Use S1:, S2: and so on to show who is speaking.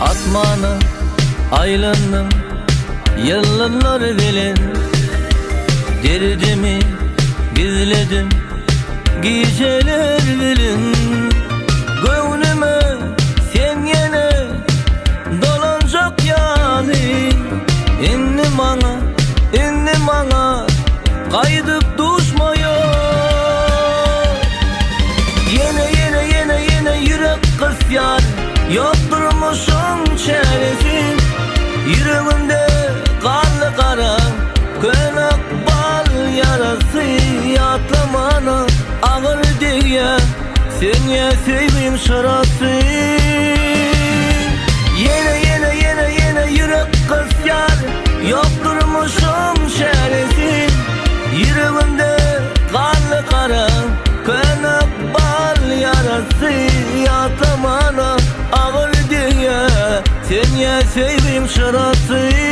S1: Asmana aýlandym ýyldyzlar bilen Derdimi gizledim gijeler bilen Göwnüme sen ýene dolanjak ýaly Indi maňa, indi maňa gaýdyp duşma ýok Ýene, ýene, ýene, ýene ýürek gysýar Ýok durmuşyň çäresi Ýüregimde galdy gara Köne ykbal ýarasy Ýatlamana agyr degýär Sönýär söýgim şyrasy Ýene, ýene, ýene, ýene ýürek gysýar Ýok durmuşyň çäresi Ýüregimde galdy gara Köne ykbal ýarasy Ýatlamana agyr degýär Sönýär söýgim çyrasy.